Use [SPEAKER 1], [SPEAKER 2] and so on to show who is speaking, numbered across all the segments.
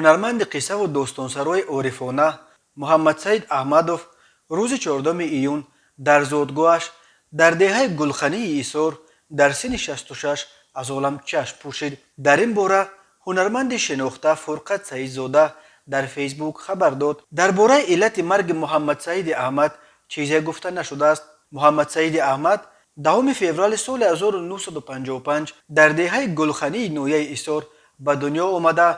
[SPEAKER 1] Ҳунарманди қиссаву достонсарои орифона Муҳаммадсаид Аҳмадов рӯзи 4 июн дар зодгоҳаш дар деҳаи Гулхании Ҳисор дар синни 66 аз олам чашм пӯшид. Дар ин бора ҳунарманди шинохта Фурқат Саидзода дар Фейсбук хабар дод. Дар бораи иллати марги Муҳаммадсаиди Аҳмад чизе гуфта нашудааст. Муҳаммадсаиди Аҳмад 10 феврали соли 1955 дар деҳаи Гулхании ноҳияи Ҳисор ба дунё омада,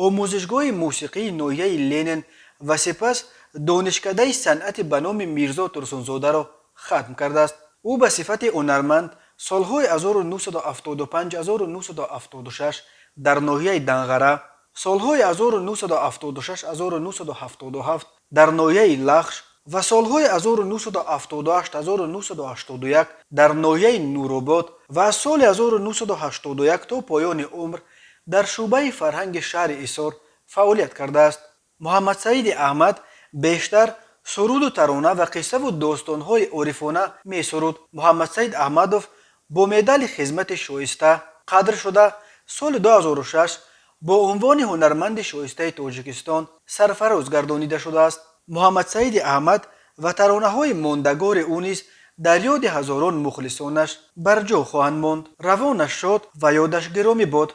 [SPEAKER 1] омӯзишгоҳи мусиқии ноҳияи Ленин ва сипас Донишкадаи санъати ба номи Мирзо Турсунзодаро хатм кардааст. Ӯ ба сифати ҳунарманд солҳои 1975-1976 дар ноҳияи Данғара, солҳои 1976-1977 дар ноҳияи Лахш ва солҳои 1978-1981 дар ноҳияи Нуробод ва аз соли 1981 то поёни умр дар шӯъбаи фарҳанги шаҳри Ҳисор фаъолият кардааст. Муҳаммадсаиди Аҳмад бештар суруду тарона ва қиссаву достонҳои орифона месуруд. Муҳаммадсаид Аҳмадов бо медали «Хизмати шоиста» қадр шуда, соли 2006 бо унвони «Ҳунарманди шоистаи Тоҷикистон» сарфароз гардонида шудааст. Муҳаммадсаиди Аҳмад ва таронаҳои мондагори ӯ низ дар ёди ҳазорон мухлисонаш барҷо хоҳанд монд. Равонаш шод ва ёдаш гиромӣ бод.